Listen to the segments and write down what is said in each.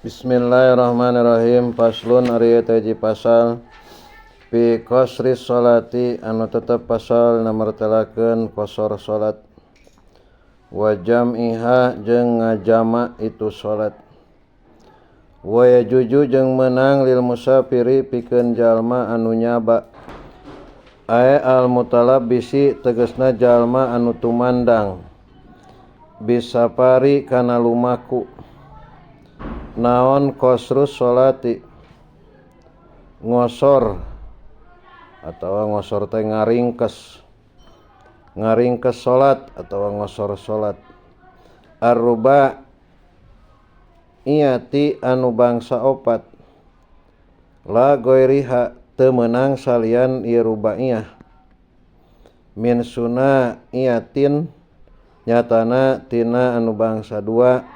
Bismillahirrahmanirrahim. Faslun ari eta hiji pasal fi qasri sholati anu tetep pasal namartelakeun qasar salat wa jam'iha jeung ngajama itu salat wa yajuju jeung meunang lil musafiri pikeun jalma anu nyaba ae al mutalabbisi tegasna jalma anu tumandang bisafari kana lumaku naon qasrus sholati ngosor atawa ngosor teh ngaringkes ngaringkes salat atawa ngosor salat arruba iyati anu bangsa opat la goiriha teu meunang salian ieu rubaiyah min suna iyatin nyatana tina anu bangsa dua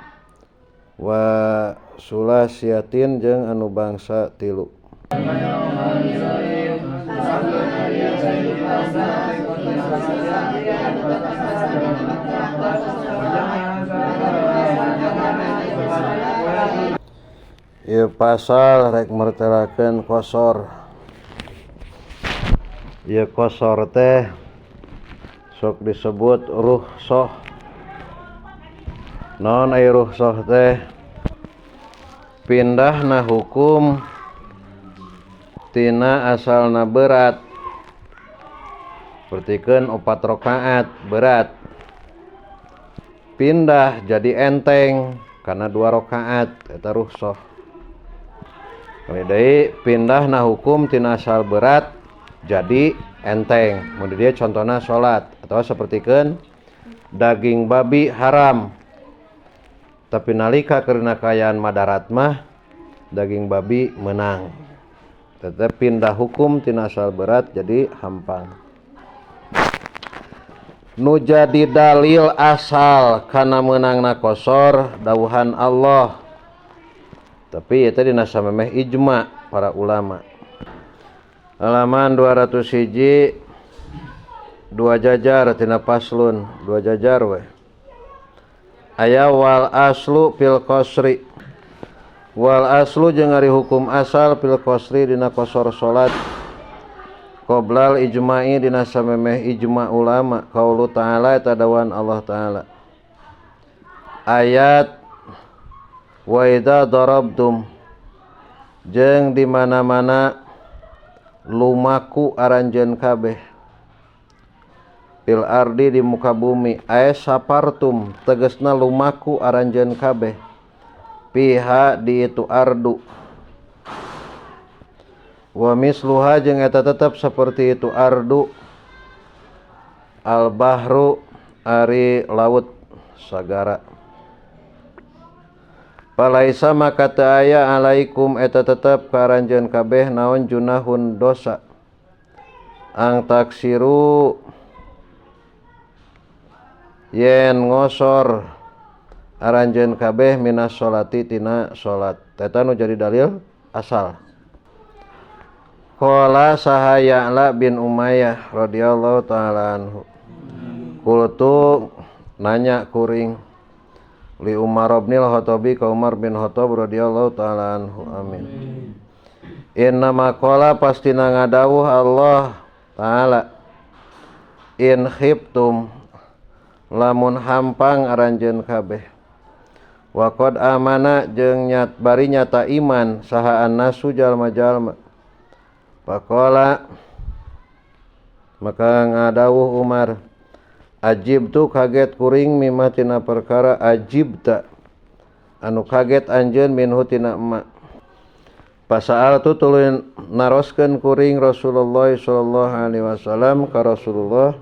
wa sulasiatin jeung anu bangsa tilu. Ieu pasal rek mertelakeun qasar. Ieu qasar teh sok disebut rukhsah. Naon ai rukhsah teh? Pindahna hukum tina asalna berat. Pertikeun 4 rakaat berat. Pindah jadi enteng karena 2 rakaat eta rukhsah. Kali deui pindahna hukum tina asal berat jadi enteng. Mun di dieu contona salat atawa sapertikeun daging babi haram. Tapi nalika karena kaayaan madarat mah daging babi menang. Tetep pindah hukum tina asal berat jadi hampang. Nu jadi dalil asal kana meunangna qasar dawuhan Allah. Tapi eta dina samemeh ijma para ulama. Halaman 201 dua jajar tina faslun, dua jajar we. Aya wal aslu fil qasri. Wal aslu jeung ari hukum asal fil qasri dina qasar salat. Qoblal ijma'i dina samemeh ijma ulama qaulu ta'ala eta dawan Allah ta'ala. Ayat wa idza darabtum jeung di mana-mana lumaku aranjeun kabeh fil ardi di muka bumi ae sapartum tegasna lumaku aranjeun kabeh piha di itu ardu wa misluha jeung eta tetep seperti itu ardu al bahru ari laut sagara. Palaisa maka teu aya alaikum eta tetep ka aranjeun kabeh naon junahun dosa ang taksiru yen ngosor aranjeun kabeh minas sholati tina salat. Eta nu jadi dalil asal. Qala saha Ya'la bin Umayyah radhiyallahu taala anhu. Qultu nanya kuring li Umar bin Khattabi ka Umar bin Khattab radhiyallahu taala anhu amin. Inna maqala pastina ngadawuh Allah taala in khiftum lamun hampang aranjeun kabeh wa qad amana jeung nyat bari nyata iman saha annasu jalma-jalma. Faqala maka ngadawuh Umar ajib tu kaget kuring mimma tina perkara ajibta anu kaget anjeun minhu tina emak. Pasaal tu tuluy naroskeun kuring Rasulullah sallallahu alaihi wasallam ka Rasulullah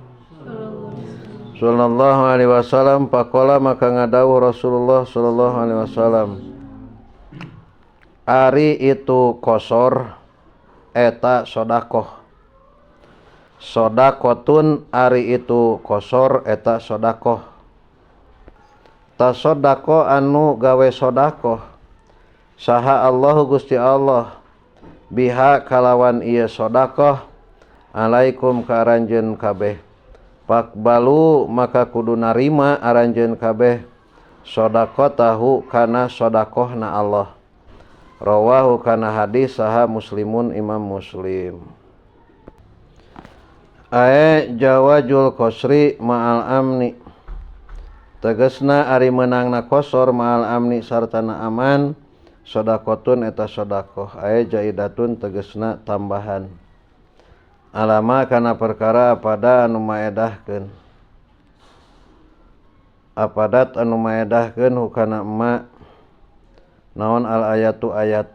sallallahu alaihi wasallam. Faqala maka ngadawuh Rasulullah sallallahu alaihi wasallam ari itu qasar eta sodakoh. Sodakotun ari itu kosor eta sodakoh. Tasodako anu gawe sodakoh saha Allahu Gusti Allah biha kalawan ieu sodakoh alaikum ka aranjeun kabeh. Pakbalu maka kudu narima aranjeun kabeh sodakotahu kana sodakohna Allah. Rawahu kana hadis saha Muslimun Imam Muslim. Ae jawajul qasri ma'al amni tegesna ari meunangna qasar ma'al amni sartana aman sedaqatun eta sedaqah ae jaidatun tegesna tambahan alama kana perkara pada anu maedahkeun apadat anu maedahkeun hukana emma naon al ayatu ayat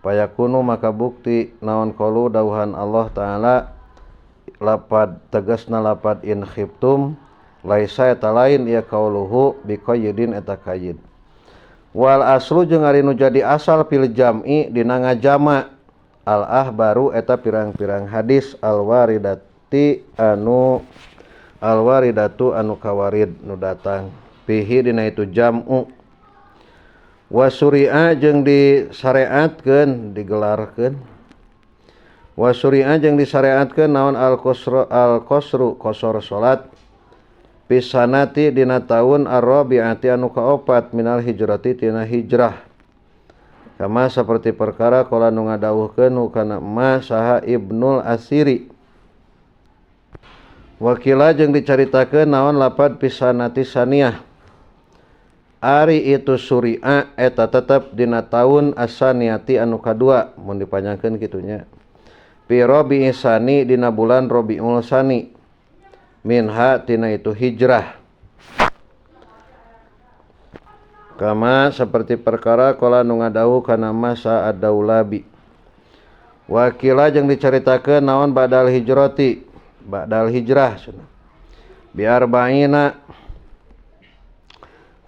payakunu maka bukti naon qalu dauhan Allah taala lapad tegasna lapad in khiftum laisa eta lain ieu kauluhu biqayyidin eta kayyid wal aslu jeung ari nu jadi asal fil jam'i dina ngajama al ahbaru eta pirang-pirang hadis al waridati anu al waridatu anu kawarid nu datang fihi dina itu jam'u wasuri'a jeung disareatkeun digelarkeun wasuri'a jeung disareatkeun naon al qasru al qasru qasar salat pisanati dina taun ar-rabi'ati anu kaopat minal hijrati tina hijrah kama saperti perkara kala nu ngadawuhkeun kana ma saha Ibnul Asiri wakila jeung dicaritakeun naon lapad pisanati saniyah ari itu suri'a eta tetep dina taun asaniyati anu kadua mun dipanjangkeun kitunya fi rabi'i sani dina bulan Rabiul Sani minha tina itu hijrah kama seperti perkara kala nu ngadawuh kana masa ad-daulabi wakila jeung dicaritakeun naon badal hijrati badal hijrah cenah bi arba'ina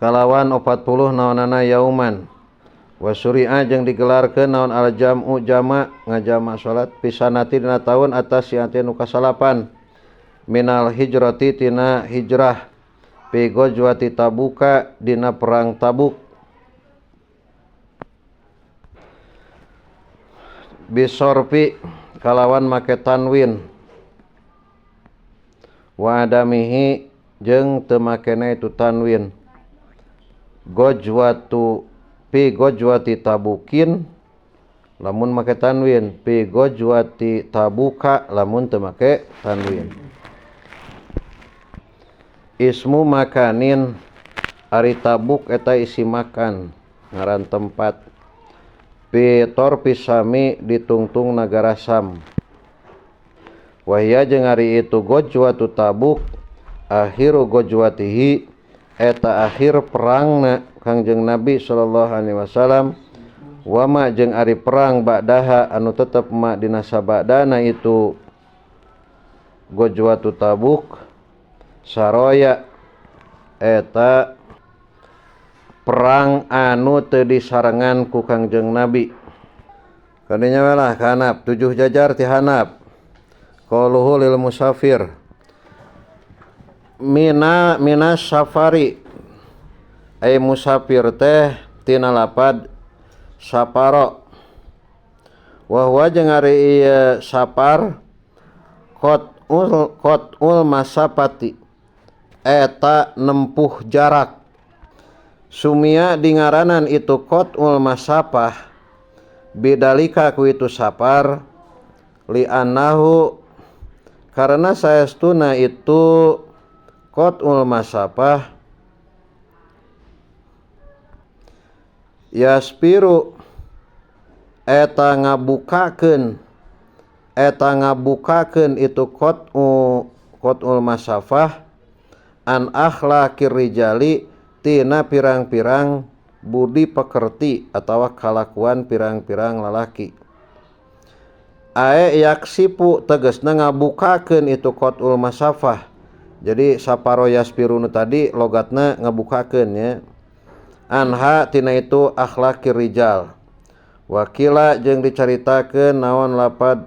kalawan 40 naonana yauman wasuri'a jeung digelarkeun naon al jam'u jama ngajama salat pisanati dina taun atas siati nu kasalapan minal hijrati tina hijrah fi ghazwati Tabuka dina perang Tabuk bisorfi kalawan make tanwin wa adamihi jeung teu makena itu tanwin ghazwatu fi ghazwati Tabukin lamun make tanwin fi ghazwati Tabuka lamun teu make tanwin ismu makanin ari Tabuk eta isi makan ngaran tempat fi torfi sami ditungtung nagara Sam wahia jeung ari itu ghazwatu Tabuk akhiru ghazwatihi eta akhir perangna Kangjeng Nabi sallallahu alaihi wasallam wama jeung ari perang ba'daha anu tetep ma dina sabadana itu ghazwatu Tabuk saroya eta perang anu teu disarengan ku Kangjeng Nabi. Kadinya we lah kanap 7 jajar ti hanap qauluhu lil musafir mina minas safari ay musafir teh tina lapad saparo wa huwa jeung ari ieu sapar qat'ul masafati eta nempuh jarak sumia dingaranan itu qat'ul masafah bidalika ku itu sapar li annahu karena saestuna itu qat'ul masafah yaspiru eta ngabukakeun itu qat'ul masafah an akhlaqir rijali tina pirang-pirang budi pekerti atawa kalakuan pirang-pirang lalaki ae yaksipu tegasna ngabukakeun itu qat'ul masafah. Jadi saparo yaspiru nu tadi logatna ngabukakeun nya anha tina itu akhlaqir rijal wakila jeung dicaritakeun naon lapad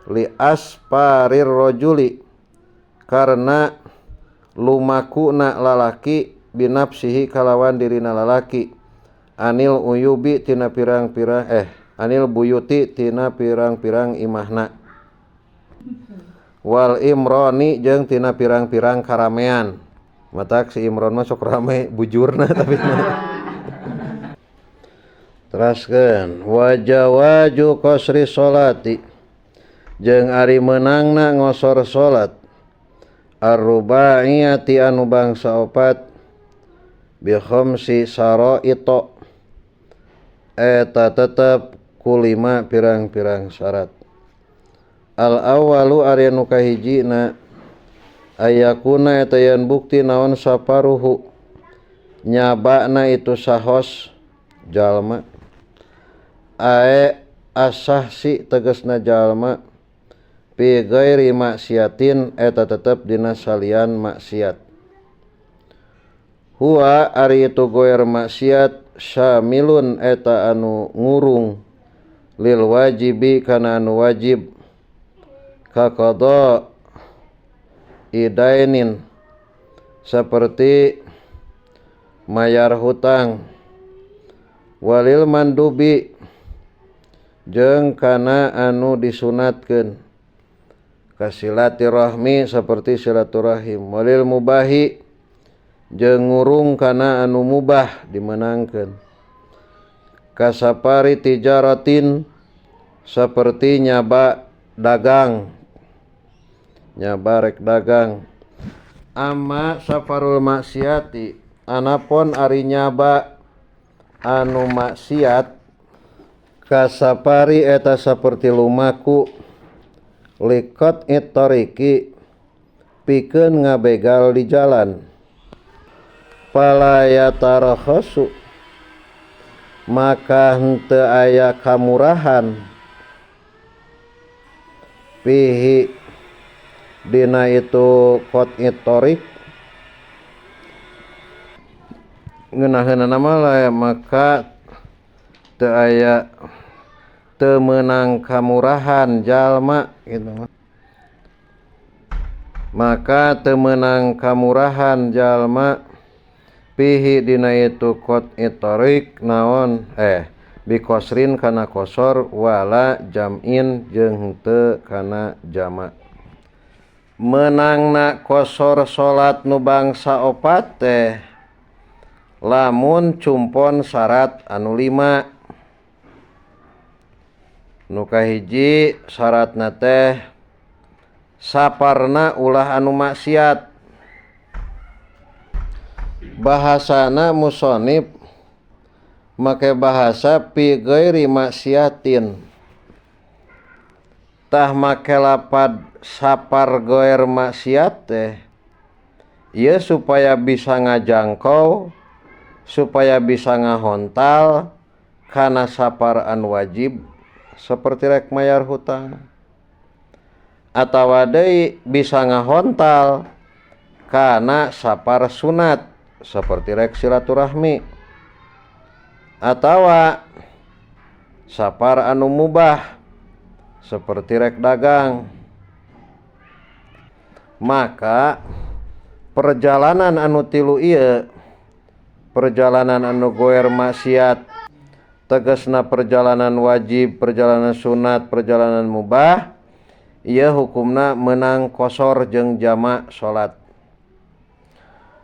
li asparir rajuli karena lumakuna lalaki binafsihi kalawan dirina lalaki anil uyubi tina pirang-pirang anil buyuti tina pirang-pirang imahna wal imroni jeung tina pirang-pirang karamean. Matak si Imron mah sok rame bujurna tapi. Teraskeun wa jawaju qasri sholati jeung ari meunangna ngosor salat ar-rubaiyati anu bangsa opat bi khamsi saraito eta tetep ku lima pirang-pirang syarat. Al awalu ari anu kahijina ayakuna eta yen bukti naon saparuhu nyabana itu sahos jalma ae asahsi tegasna jalma fi ghairi maksiatin eta tetep dina salian maksiat. Huwa ari itu goer maksiat syamilun eta anu ngurung lil wajibi kana anu wajib kaqada idainin seperti mayar hutang walil mandubi jeung kana anu disunatkeun kasilatirahmi seperti silaturahim walil mubahi jeung ngurung kana anu mubah dimenangkeun kasapari tijaratin seperti nyaba dagang nyaba rek dagang. Amma safarul maksiati anapun ari nyaba anu maksiat kasapari eta saperti lumaku likot itoriki pikeun ngabegal di jalan fala yatarakhasu maka henteu aya kamurahan pihi dina itu kot itorik ngeunaheunana mah maka teu aya teu meunang kamurahan jalma gitu. Maka teu meunang kamurahan jalma pihi dina itu kot itorik naon bikosrin kana kosor wala jam'in jeung henteu kana jama. Meunangna kosor salat nu bangsa opat teh lamun cumpon syarat anu lima. Nu kahiji syaratna teh saparna ulah anu maksiat. Bahasana musonib make bahasa fi ghairi maksiatin. Tah make lapad sapar goer maksiat teh ieu supaya bisa ngajangkau, supaya bisa ngahontal kana sapar anu wajib seperti rek mayar hutang atawa deui bisa ngahontal kana sapar sunat seperti rek silaturahmi atawa sapar anu mubah seperti rek dagang. Maka perjalanan anu tilu ieu, perjalanan anu goer maksiat tegasna perjalanan wajib, perjalanan sunat, perjalanan mubah, ieu hukumna menang kosor jeung jama salat.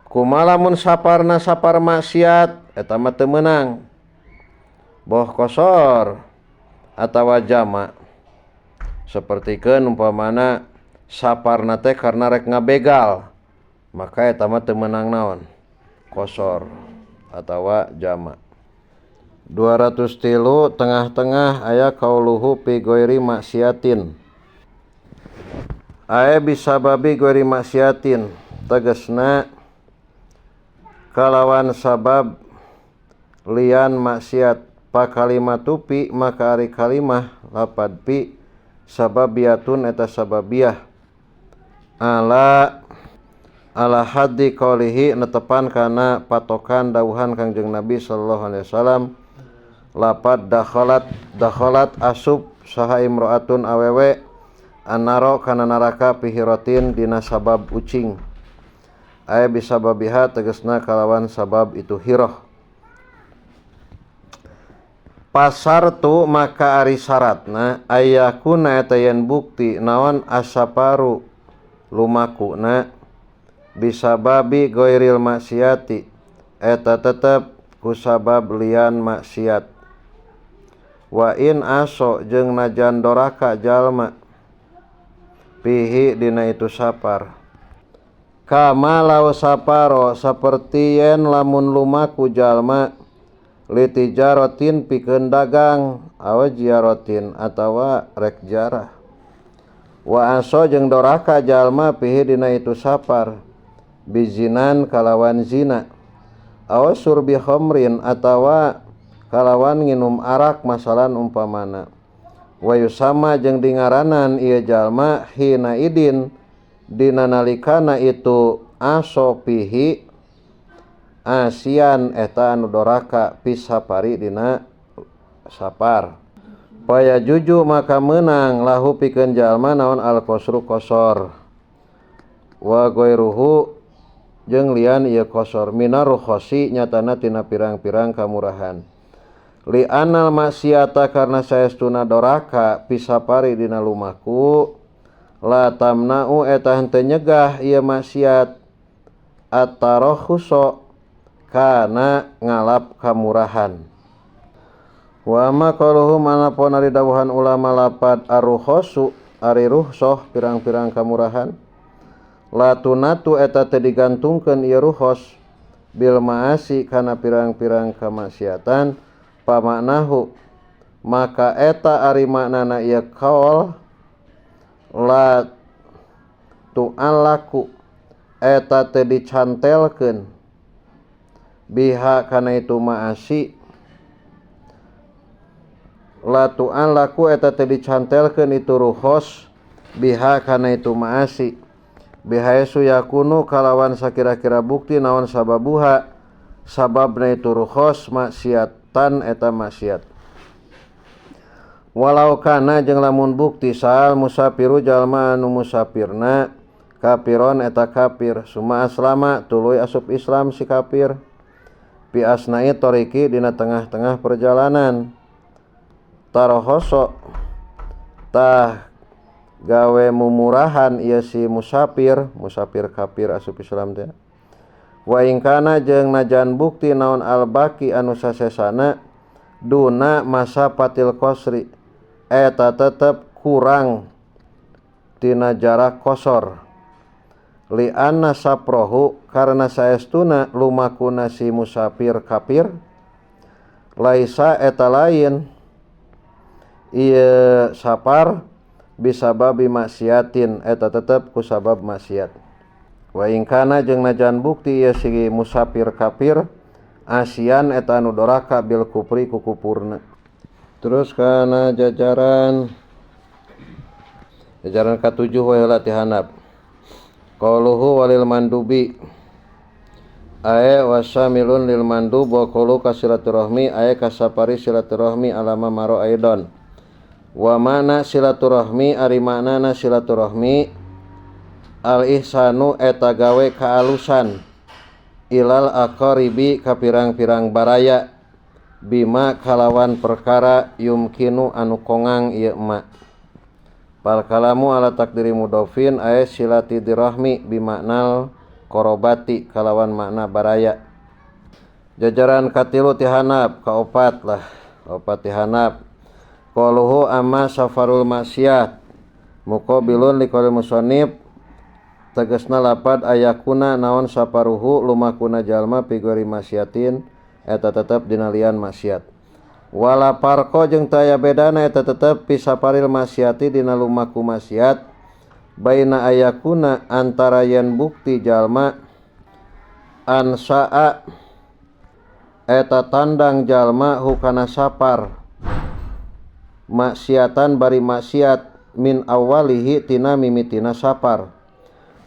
Kumaha lamun saparna sapar maksiat eta mah teu meunang boh kosor atawa jama. Sapertikeun umpamana saparna teh karena rek ngabegal, maka eta mah teu meunang naon kosor atawa jama. 203 tengah-tengah aya kauluhu fi ghairi maksiatin. Aya bisababi ghairi maksiatin tegasna kalawan sabab lian maksiat. Pa kalimatu fi maka ari kalimah lapad fi sababiyatun eta sababiyah ala ala haddi qaulihi netepan kana patokan dawuhan Kangjeng Nabi sallallahu alaihi wasallam lapad dakhalat dakhalat asub saha imro'atun awewe annaro kana neraka pihiratin dina sabab ucing aya bisababiha tegasna kalawan sabab itu hirah. Pasar tu maka ari syaratna ayakuna eta yen bukti naon asaparu lumakuna bisababi ghairil maksiati eta tetep kusabab lian maksiat. Wa in aso jeung najan doraka jalma pihi dina itu sapar. Kama law saparo saperti yen lamun lumaku jalma litijaratin pikeun dagang aw ziaratin atawa rek jarah. Wa aso jeung doraka jalma pihi dina itu sapar bizinan kalawan zina aw surbi khamrin atawa kalawan nginum arak masalan umpamana. Wa yusama jeung dingaranan ieu jalma hina idin dina nalikana itu aso pihi asian eta anu doraka pisapari dina sapar. Paya juju maka meunang lahu pikeun jalma naon al qasru qasar wa ghairuhu jeung lian ieu qasar minar rukhasi nyatana tina pirang-pirang kamurahan. Li anal maksiata karna saestuna doraka pisapari dina lumaku la tamna'u eta henteu nyegah ieu maksiat at-tarakhusa kana ngalap kamurahan. Wa ma qaluhu manapun ari dawuhan ulama lapad arrukhsu ari rukhsah pirang-pirang kamurahan la tunatu eta teu digantungkeun ieu rukhos bil ma'asi kana pirang-pirang kamaksiatan pamaknahu maka eta ari maknana ieu qaul la tu'allaku eta teu dicantelkeun biha kana itu ma'asi la tu'allaku eta teu dicantelkeun itu rukhos biha kana itu ma'asi bihaesu yakunu kalawan sakira-kira bukti naon sababuha sababna itu rukhos maksiat tan eta maksiat. Walau kana jeung lamun bukti sal musafiru jalma anu musafirna kafiron eta kafir suma aslama tuluy asup Islam si kafir pi asnai toriki dina tengah-tengah perjalanan tarohoso tah gawe mumurahan ieu si musafir musafir kafir asup Islam teh. Wa in kana jeung najan bukti naon albaki anu sasesana duna masa patil qasri eta tetep kurang tina jarak qasar li anna saprohu karena saestuna lumakuna si musafir kafir laisa eta lain ieu sapar bisababi maksiatin eta tetep ku sabab maksiat. Wa in kana jeung najan bukti ieu si musafir kafir asian eta anu doraka bil kufri ku kufurna. Terus kana jajaran katujuh we heula ti handap. Qauluhu walil mandubi ae wasamilun lil mandub wa qulu kasilaturahmi ae kasapari silaturahmi alama maro aidon. Wa mana silaturahmi ari maknana silaturahmi al ihsanu eta gawe kaalusan ilal aqaribi ka pirang-pirang baraya bima kalawan perkara yumkinu anu kongang ieu ma. Pal kalamu ala takdiri mudhofin ae silati dirahmi bimaknal korobati kalawan makna baraya. Jajaran katilu ti handap kaopat lah opat ti handap. Qaluhu amma safarul maksiat muqabilun liqaulil musannif tegasna lapad ayakuna naon saparuhu lumakuna jalma pigori maksiatin eta tetep dina lian maksiat. Wala parko jeung taya bedana eta tetep pisaparil maksiati dina lumaku maksiat baina ayakuna antara yen bukti jalma ansaa eta tandang jalma hukana sapar maksiatan bari maksiat min awalihi tina mimitina sapar.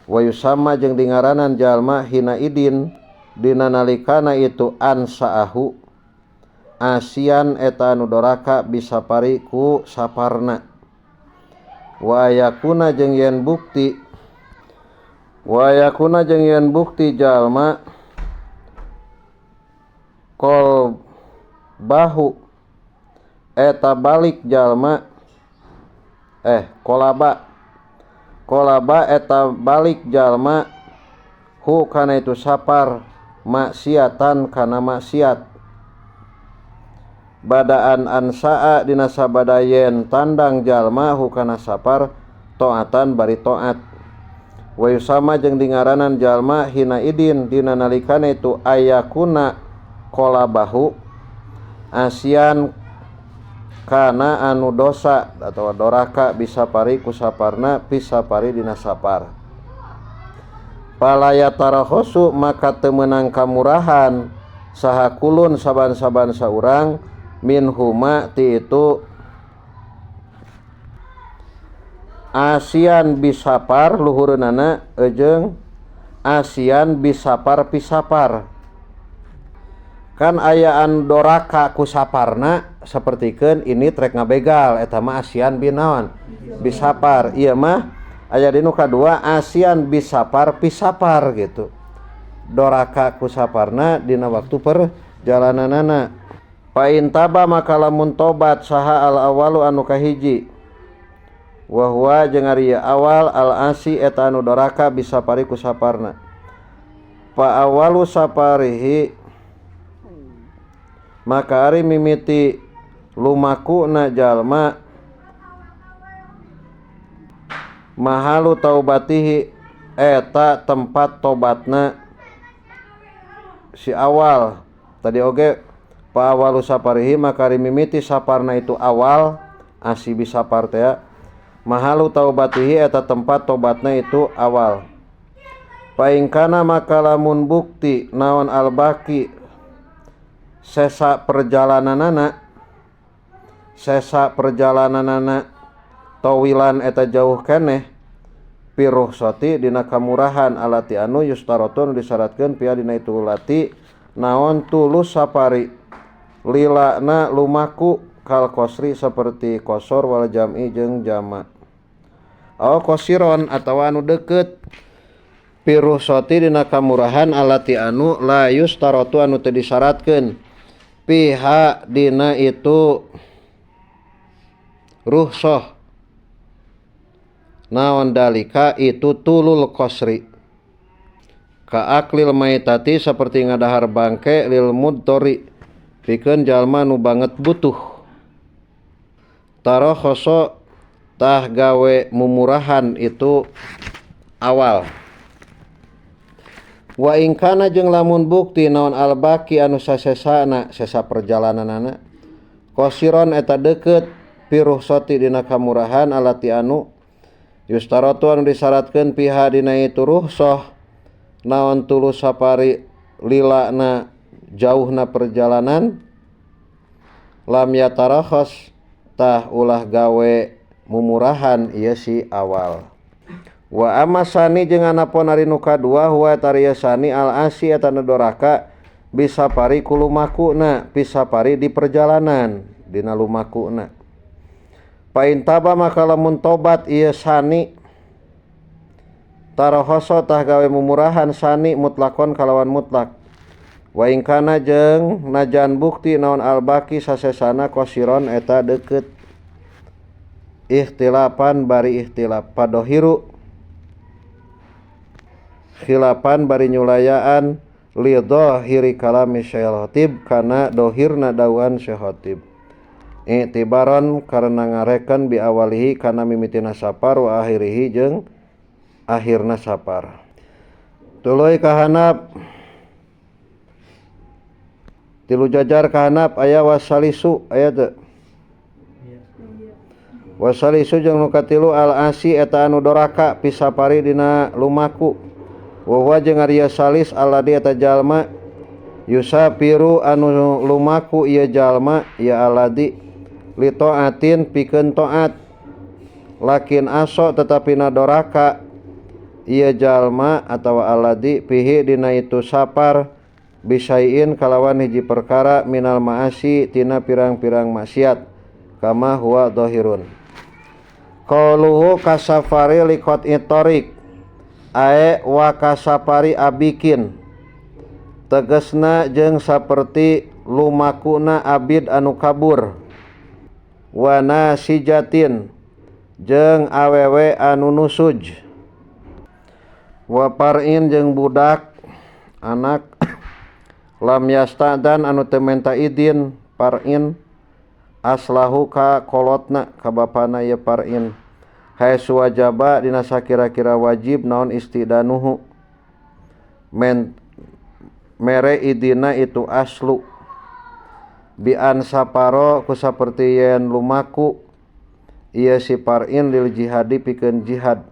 Wa yusama jeung dingaranan jalma hina idin dina nalikana itu ansaahu asian eta anu doraka bisapari ku saparna. Wa yakuna jeung yen bukti wa yakuna jeung yen bukti jalma kol bahu eta balik jalma kolaba kolaba eta balik jalma hu kana itu sapar maksiatan kana maksiat. Badaan ansaa dina sabadayen tandang jalma hukana sapar taatan bari taat. Wa yusama jeung dingaranan jalma hina idin dina nalikana itu ayakuna qolabahu asian kana anu dosa atau doraka bisa pari ku saparna pisapari dina sapar. Palaya tarahosu maka teu meunang kamurahan saha kulun saban-saban saurang min huma ti itu asian bisapar luhureunana jeung asian bisapar pisapar. Kan ayaan doraka ku saparna sapertikeun ini trek ngabegal eta mah asian binaon bisapar. Ieu mah aya di nu kadua asian bisapar pisapar gitu. Doraka ku saparna dina waktu perjalananana. Fa in taba maka lamun tobat saha al awalu anu kahiji wa huwa jeung ari awal al asi eta anu doraka bisapari ku saparna. Fa awalu saparihi maka ari mimiti lumakuna jalma mahalu taubatihi eta tempat tobatna si awal. Tadi oge pa awalu saparihi maka ari mimiti saparna itu awal asi bisapar teh mahalu taubatihi eta tempat tobatna itu awal. Paingkana maka lamun bukti naon albaki sesa perjalananana tawilan eta jauh keneh piruhsati dina kamurahan alati anu yustaratun disyaratkeun pia dina itu lati naon tulus sapari lilana lumaku kal qasri seperti qasor wal jam'i jeung jama au qasiron atawa anu deukeut piruhsati dina kamurahan alati anu la yustaratu anu teu disyaratkeun piha dina itu ruhsah naon dalika itu tulul qasri ka aklil maitati seperti ngadahar bangke lil mudtori pikeun jalma nu banget butuh tarokhoso tah gawe mumurahan itu awal. Wa ingkana jeung lamun bukti naon albaki anu sasesana sesa perjalananana qasiron eta deukeut piruhsati dina kamurahan alati anu yustaratu anu disyaratkeun piha dina itu ruhsah naon tulus sapari lilana jauhna perjalanan lam yatarakhas tah ulah gawe mumurahan ieu si awal. Wa amasani jeung anapun ari nu kadua huwa tariya sani al asi eta nu doraka bisapari kulumakuna pisapari di perjalanan dina lumakuna. Fa in taba maka lamun tobat ieu sani tarohoso tah gawe mumurahan sani mutlakon kalawan mutlak. Wa in kana jeung najan bukti naon albaki sasesana qasiron eta deukeut ikhtilapan bari ikhtilaf padohiru khilafan bari nyulayaan li dhahiri kalami Syekh Khatib kana dohirna dauan Syekh Khatib i'tibaron karena ngareken bi awalihi kana mimitina sapar wa akhirihi jeung akhirna sapar. Tuluy kahanap tilu jajar kahanap aya wasalisu aya teu wasalisu jeung nu katilu al asi eta anu doraka pisapari dina lumaku wa huwa jeung ari salis alladzi eta jalma yusafiru anu lumaku ieu jalma ya alladzi li taatin pikeun taat lakin aso tetapi na doraka ieu jalma atawa alladzi pihi dina itu sapar bisaiin kalawan hiji perkara minal maasi tina pirang-pirang maksiat kama huwa dhahirun. Qauluhu kasafari liqat'i tariq ae wa kasafari abikin tegesna jeung saperti lumakuna abid anu kabur wa nasijatin jeung awewe anu nusuj wa par'in jeung budak anak lam yastadan anu teu menta idin par'in Aslahu ka kolotna ka bapana ieu par'in haesu wajaba dina sakira-kira wajib naon istidanuhu men mere idina itu aslu bi an saparo ku saperti yen lumaku ieu si par'in lil jihadi pikeun jihad.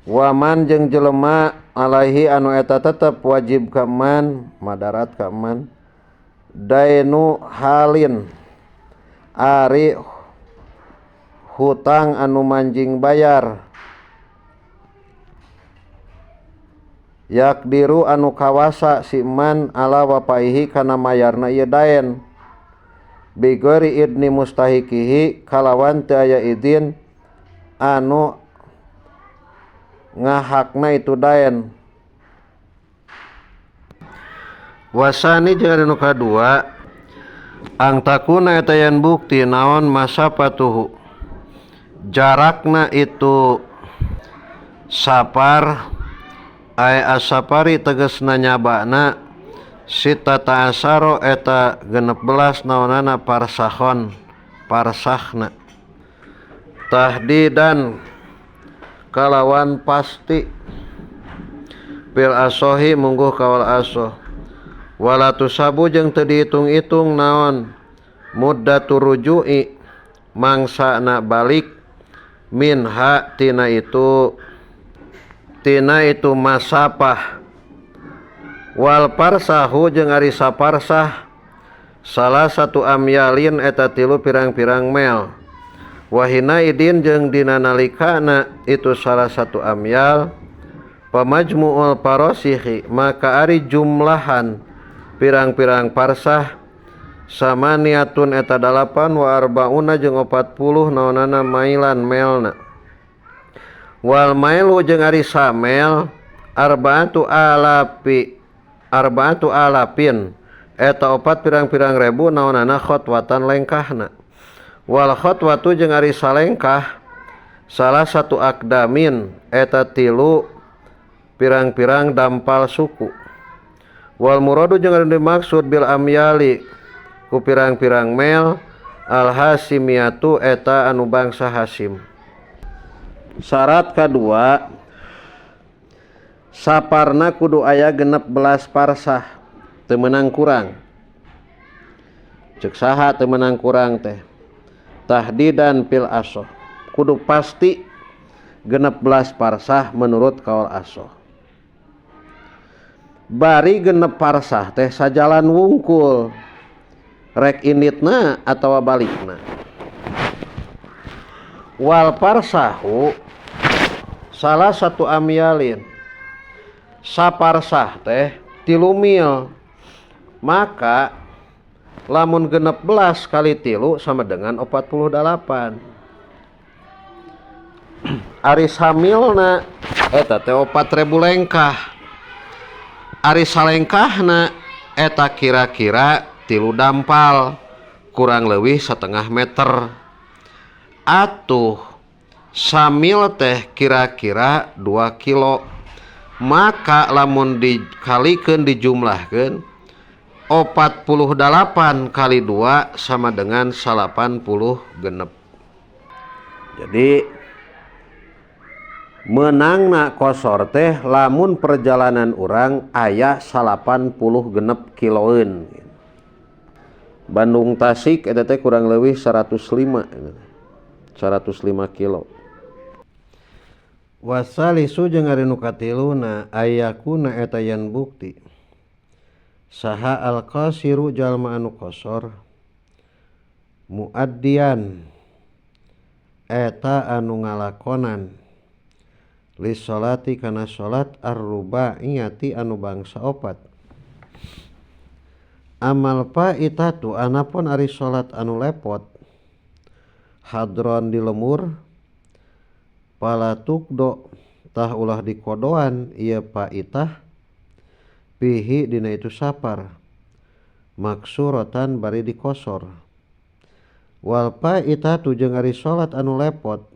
Waman jeung jelema alaihi anu eta tetep wajib ka man madarat ka man dainu halin ari hutang anu manjing bayar yakdiru anu kawasa si man ala wapaihi kana mayarna ieu daen bigori idni mustahikihi kalawan teu aya idin anu ngahakna itu daen. Wasani jeung anu kadua angtakuna eta yen bukti naon masafatuhu jarakna itu sapar ay asapari tegasna nyabana sitata asaro eta 16 naonana parsahon parsahna tahdidan kalawan pasti fil asohi mungguh kawal asoh wala tusabu jeung teu dihitung-hitung naon muddatu ruju'i mangsana balik minha tina itu masapah wal parsahu jeung ari saparsah salah satu amyalin eta tilu pirang-pirang mel wahina idin jeung dina nalikana itu salah satu amyal pamajmu'ul parosihi maka ari jumlahan pirang-pirang parsah samaniatun eta 8 wa arbauna jeung 40 naonana mailan melna wal mailu jeung ari samel arba'atu alapin eta 4 pirang-pirang ribu naonana khotwatan lengkahna wal khotwatu jeung ari salengkah salah satu akdamin eta 3 pirang-pirang dampal suku wal muradu jeung anu dimaksud bil amyali ku pirang-pirang mel al hasimiyatu eta anu bangsa Hasim. Syarat kadua saparna kudu aya 16 parsah teu meunang kurang. Ceuk saha teu meunang kurang teh tahdidan fil asoh kudu pasti 16 parsah menurut kaul asoh. Bari genep parsah teh sajalan wungkul rek inditna atawa balikna. Wal parsahu salah satu amyalin saparsah teh 3 mil maka lamun 16 kali 3 sama dengan 48. Ari samilna eta teh 4.000 lengkah. Ari salengkahna eta kira-kira 3 dampal kurang leuwih setengah meter. Atuh samil teh kira-kira 2 kilo. Maka lamun dikalikeun dijumlahkeun 48 kali 2 sama dengan 86. Jadi menangna kosor teh lamun perjalanan urang aya 86 kiloeun. Bandung Tasik eta teh kurang leuwih 105 kilo. Wasalisu jeung ari nu katiluna ayakuna eta yen bukti saha al-qasiru jalma anu kosor muaddian eta anu ngalakonan li sholati kana sholat ar-rubaiyati anu bangsa opat. Amal faitatu anapun ari sholat anu lepot hadron di lemur palatukdo tah ulah dikodoan ieu faitah pihi dina itu sapar maksuratan bari dikosor. Wal faitatu jeung ari sholat anu lepot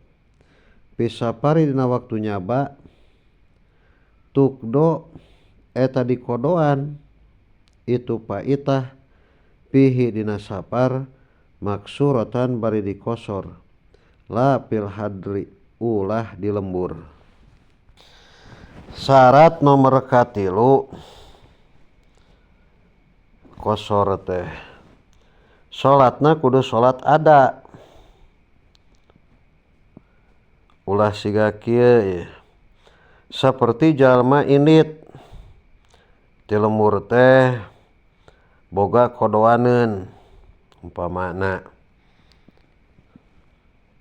pisapari dina waktu nyaba tukdo eta dikodoan itu paitah pihi dina sapar Maksuratan bari dikosor la fil hadri ulah di lembur. Syarat nomor katilu kosor teh salatna kudu salat ada ulah siga kieu seperti jalma indit ti lembur teh boga kodoaneun umpamana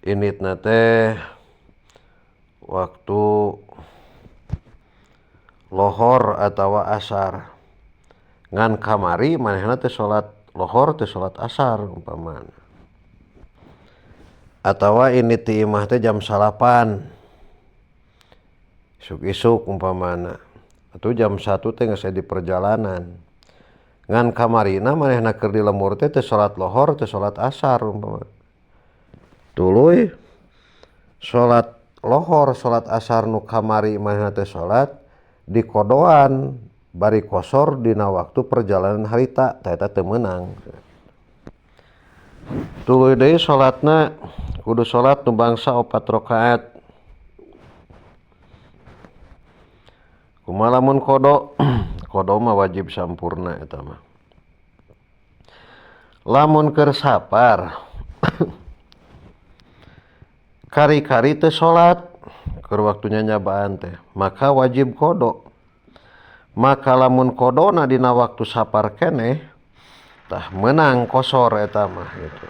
inditna teh waktu lohor atawa asar ngan kamari manehna teh salat lohor teh salat asar umpamana atawa ini ti imah teh jam 9 isuk-isuk umpamana atuh jam 1 teh geus di perjalanan ngan kamarina manehna keur di lembur teh teu salat lohor teu salat asar umpamana tuluy salat lohor salat asar nu kamari manehna teh salat dikodoan bari kosor dina waktu perjalanan harita tah eta teu meunang. Tuluy deui salatna kudu salat nu bangsa 4 rakaat. Kumaha lamun kodo? Kodo mah wajib sampurna eta mah. Lamun keur sapar kari-kari teu salat keur waktunya nyabaan teh maka wajib kodo. Maka lamun kodona dina waktu sapar keneh tah meunang kosor eta mah gitu.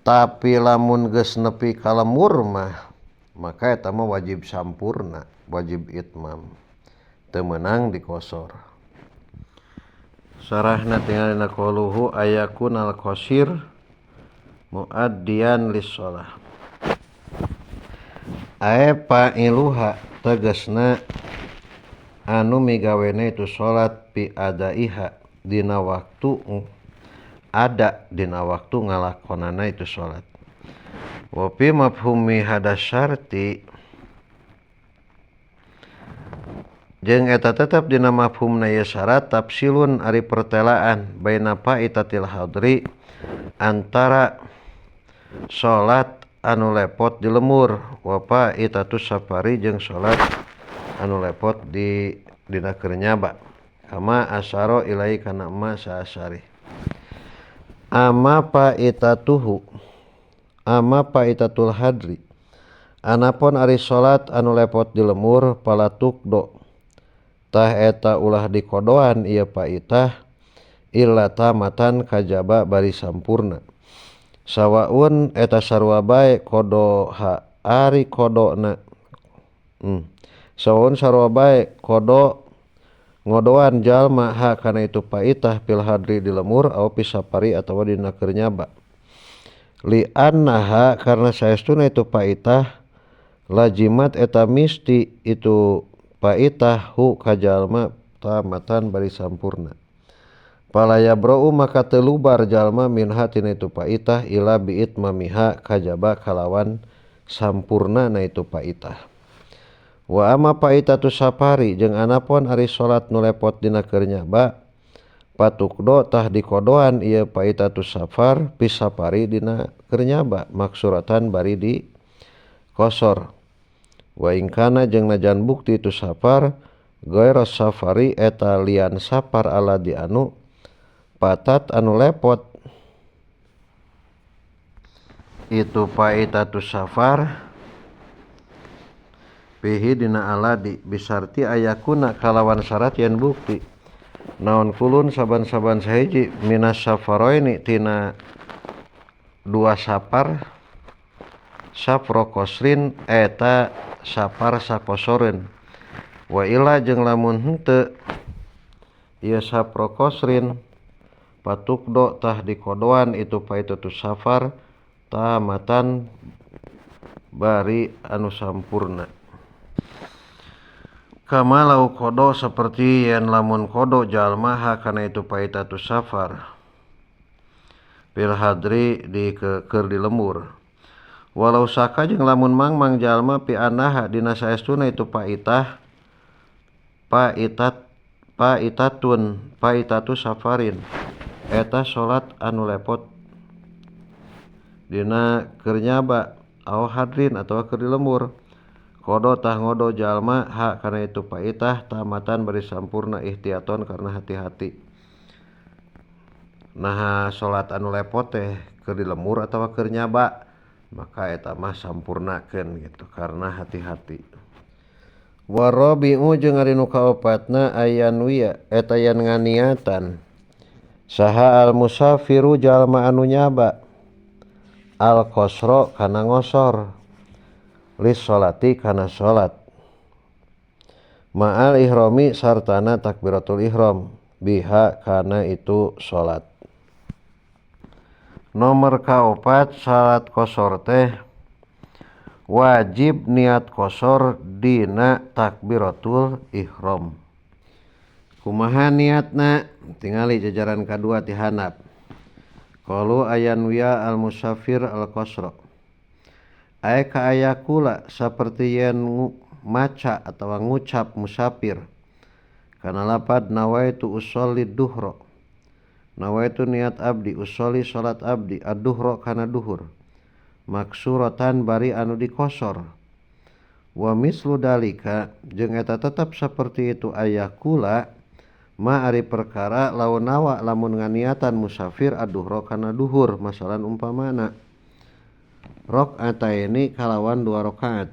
Tapi lamun geus nepi ka lembur mah maka eta mah wajib sampurna, wajib itmam. Teu meunang dikosor. Sarahna tinggal dina qauluhu ayakunal qasir muaddian lis-shalah. Ae fa'iluha tegasna anu migawena itu salat fi adaiha dina waktu ada dina waktu ngalakonana itu salat. Wa fi mafhumi hadas syarti jeung eta tetep dina mafhumna ieu syarat tafsilun ari pertelaan baina faitatil hadri antara salat anu lepot di lembur wa faitatus safari jeung salat anu lepot di dina keur nyaba kama asaro ilai kana ma saasari. Ama faitatuhu ama faitatul hadri anapun ari salat anu lepot di lemur palatukdo tah eta ulah dikodoan ieu faitah illa tamatan kajaba bari sampurna sawaun eta sarua bae kodo ha ari kodona sawaun sarua bae kodo ngodoan jalma ha kana itu faitah fil hadri di lemur au fi safari atawa dina keur nyaba li annaha karena saestuna itu faitah lajimat eta misti itu faitah hu ka jalma tamatan bari sampurna fala yabra'u maka teu lubar jalma minha tina itu faitah ila bi itmamiha kajaba kalawan sampurna na itu faitah. Wa ama faitatu safari jeung anapun ari salat nu lepot dina keur nyaba patukdo tah dikodoan ieu faitatu safar fi safari dina keur nyaba maksuratan bari di kosor. Wa in kana jeung najan bukti itu safar ghaira safari eta lian safar ala di anu patat anu lepot itu faitatu safar fihi dina aladi bisarti ayakuna kalawan syarat yen bukti naon kulun saban-saban sahiji minas safaroini tina dua safar safro kosrin eta safar sakosoreun wa ila jeung lamun henteu ieu safro kosrin patukdo tah dikodoan itu faitatu safar tamatan bari anu sampurna. Kama lau kodo seperti yen lamun kodo jalma ha kana itu faitatu safar fil hadri di keur di lembur walau saka jeung lamun mangmang jalma pi anaha dina saestuna itu faitah faitat faitatun faitatu safarin Eta salat anu lepot dina keur nyaba aw hadrin atawa keur di lembur. Qada tah ngodo jalma ha kana itu paitah tamatan bari sampurna ihtiyaton karena hati-hati. Naha salat anu lepot teh keur di lembur atawa keur nyaba maka eta mah sampurnakeun gitu karena hati-hati. Warabi'u jeung ari nu kaopatna ayan wiya eta yen nganiatan saha al musafiru jalma anu nyaba al qasra kana ngosor lis sholati kana salat ma'al ihrami sartana takbiratul ihram biha kana itu salat. Nomor kaopat salat qasar teh wajib niat qasar dina takbiratul ihram. Kumaha niatna? Tingali jajaran kadua ti handap. Qalu ayan wiya al musafir al qasra. Ae ka ayakula saperti yen maca atawa ngucap musafir kana lapad nawaitu usolli duhra. Nawaitu niat abdi usolli salat abdi ad-duhra kana duhur. Maksuratan bari anu dikosor. Wa mislu dalika jeung eta tetep saperti itu ayakula ma ari perkara lamun nawa lamun nganiatan musafir ad-duhra kana duhur masalan umpamana rakaataini kalawan 2 rakaat.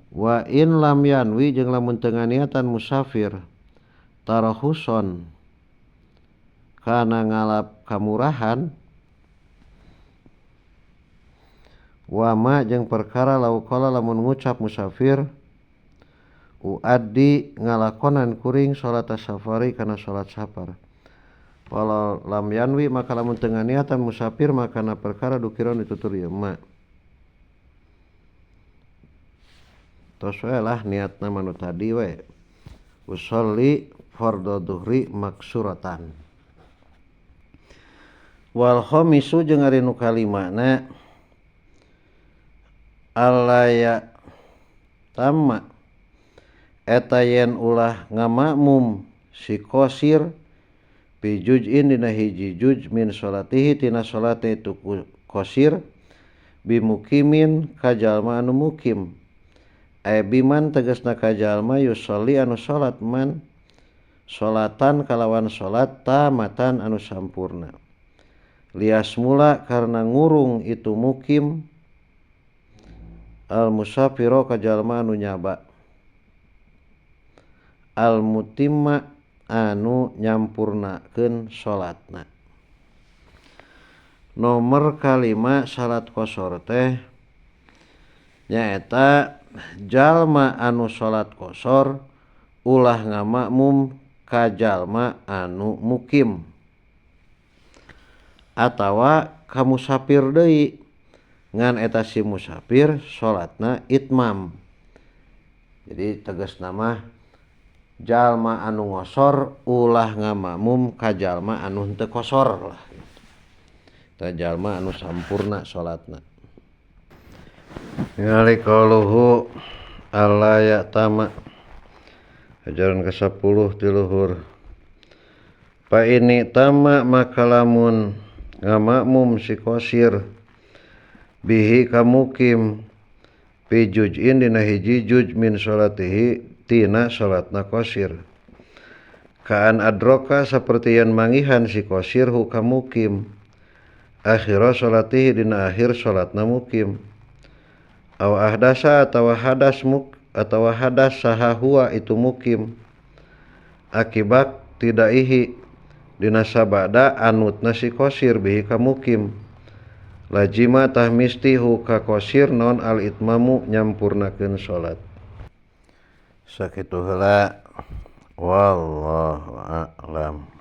Wa in lam yanwi jeung lamun teu nganiatan musafir tarahuson kana ngalap kamurahan wa ma jeung perkara lauqala lamun ngucap musafir uaddi ngalakonan kuring salat safari kana salat safar. Walau lam yanwi maka lamun teu nganiatan musafir maka na perkara dukiron ditutur ieu ma. Tos we lah niatna manu tadi we. Usolli fardhu dhuhri maksuratan. Wal khamisu jeung ari nu kalimana alaya tamma eta yen ulah ngamakmum si qasir bi juz'in dina hiji juz min salatihi tina salate itu qasir bi mukimin ka jalma anu mukim ay biman tegasna ka jalma yusolli anu salat man salatan kalawan salat tamatan anu sampurna lias mula karena ngurung itu mukim al musafiro ka jalma anu nyaba al mutimma anu nyampurnakeun salatna. Nomor kalima salat qasar teh nyaeta jalma anu salat qasar ulah ngamakmum ka jalma anu mukim atawa ka musafir deui ngan eta si musafir salatna itmam. Jadi tegasna mah jalma anu ngosor ulah ngamakmum ka jalma anu henteu kosor lah. Eta jalma anu sampurna salatna. Ningali qauluhu alla ya'tama ajaran ke-10 ti luhur. Fa ini tama maka lamun ngamakmum si qasir bihi ka mukim fi juz'in dina hiji juz min salatihi tina salatna qasir. Kaan adroka saperti yen mangihan si qasir hu ka mukim akhira salatihi dina akhir salatna mukim. Aw ahdasa atawa hadas muk atawa hadas saha huwa itu mukim akibat tidaihi dina sabada anutna si qasir bihi ka mukim lajima tah misti hu ka qasir non al itmamu nyampurnakeun salat. Sakitu heula wallahu a'lam.